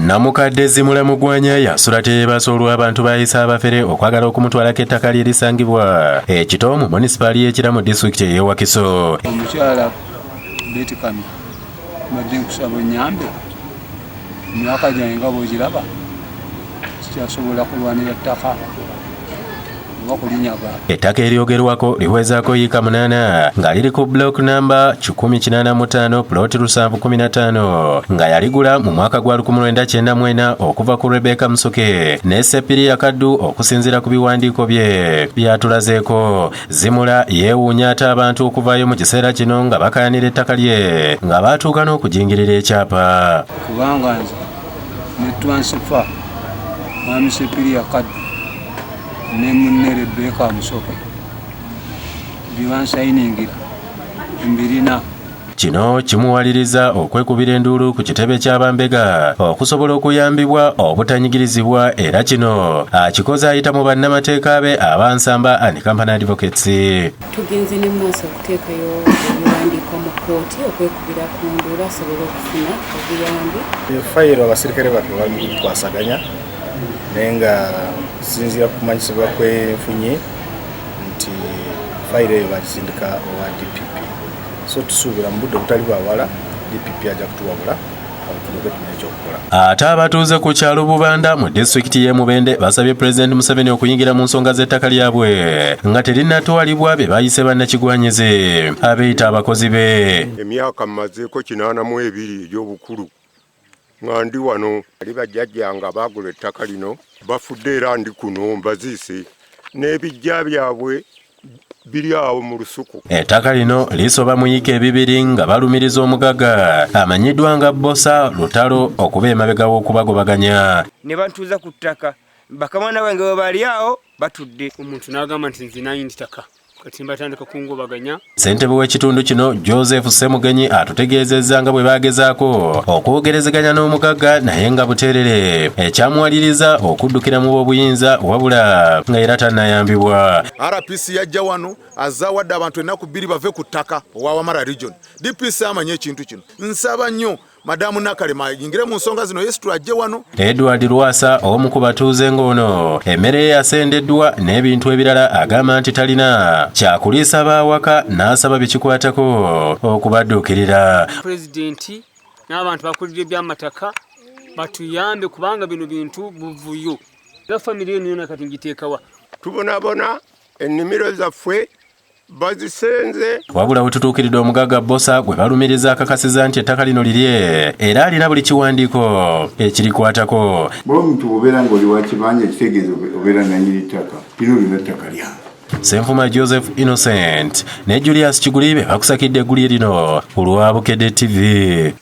Namukadde Zimula Mugwanya yasula teyeebasa olw'abantu b'ayise abafere okwagala okumutwalako ettaka lye erisangibwa e Kito mu munisipaali y'e Kira mu disitulikiti ey'e Wakiso. Omukyala Betty Kamya, mbadde nkusaba onnyambe, emyaka gyange nga bw'ogiraba sikyasobola kulwanira ttaka oba kulinyaga. Ettaka eryogerwako liwezaako yiika 8 nga liri ku block namba 185 plot 715 nga yaligula mu mwaka gwa 1994 okuva ku Rebecca Musoke ne Sepiriya Kaddu okusinziira ku biwandiiko bye byatulazeeko. Zimula yeewuunya ate abantu okuvaayo mu kiseera kino nga bakayanira ettaka lye nga baatuuka n'okujingirira ekyapa. Kubanga nze ne twansifa mwami Sepiriya Kaddu ne munne Rebecca Musoke bye bansayiningira mbirina. Kino kimuwaliriza okwekubira enduulu ku kitebe ky'abambega okusobola okuyambibwa obutanyigirizibwa era kino akikoze ayita mu bannamateeka be aba Nsamba and Company Advocates. Tugenze ne maaso okuteekayo ebiwandiiko mu kkooti okwekubira ku nduulu asobole okufuna obuyambi. Eyo fayiro abasirikale baffe bali mu kugikwasaganya naye nga sinziira ku kumanyisibwa kwenfunye nti fayiro eyo bagisindika owa DPP. So tusuubira mu budde obutali bwa wala DPP ajja kutuwabula tulyoke tumanye ekyokukola. Ate abatuuze ku kyalo Bubanda mu disitulikiti y'e Mubende basabye Pulezidenti Museveni okuyingira mu nsonga z'ettaka lyabwe nga terinnatwalibwa be bayise bannakigwanyizi abeeyita abakozi be. Emyaka mmazeeko 82 egy'obukulu nga ndi wano. Ali bajjajjange abaagula ettaka lino bafudde era ndi kuno mbaziise n'ebiggya byabwe biri awo mu lusuku. Ettaka lino lisoba mu yiika ebibiri nga balumiriza omugagga amanyiddwa nga Bbosa Lutalo okuba emabega w'okubagobaganya. Ne bantuuza ku ttaka, bakamwana bange bwe bali awo batudde. Omuntu n'agamba nti nze nanyini ttaka. Kati mbatandika kungobaganya. Ssentebe w'ekitundu kino Joseph Ssemugenyi atutegeezezza nga bwe baagezaako okwogerezeganya n'omugagga naye nga buteerere ekyamuwaliriza okuddukira mu b'obuyinza wabula nga era tannayambibwa. RPC yajja wano azze awadde abantu ennaku bbiri bave ku ttaka owa Wamala region. DPC amanyi ekintu kino. Nsaba nnyo Madamu Nakalema ayingire mu nsonga zino, Yesu ajje wano. Edward Lwasa omu ku batuuze ng'ono emmere ye yasendeddwa n'ebintu ebirala agamba nti talina kyakuliisa b'awaka n'asaba bikikwatako okubadduukirira. Pulezidenti n'abantu bakulira eby'amataka batuyambe kubanga bino bintu buvuyo. Era famire eno yona kati ngiteekawa. Tubonabona ennimiro zaffe bazisenze. Wabula we tutuukiridde omugagga Bbosa gwe balumiriza akakasiza nti ettaka lino lirye era alina buli kiwandiiko ekirikwatako. Bw'oba omuntu bw'obeera ng'oli wa kibanja kitegeeza obeera nannyini ttaka, lino lyonna ttaka lyange. Ssenfuma Joseph Innocent ne Julius Kiguli be bakusakidde eggulire lino ku lwa Bukedde TV.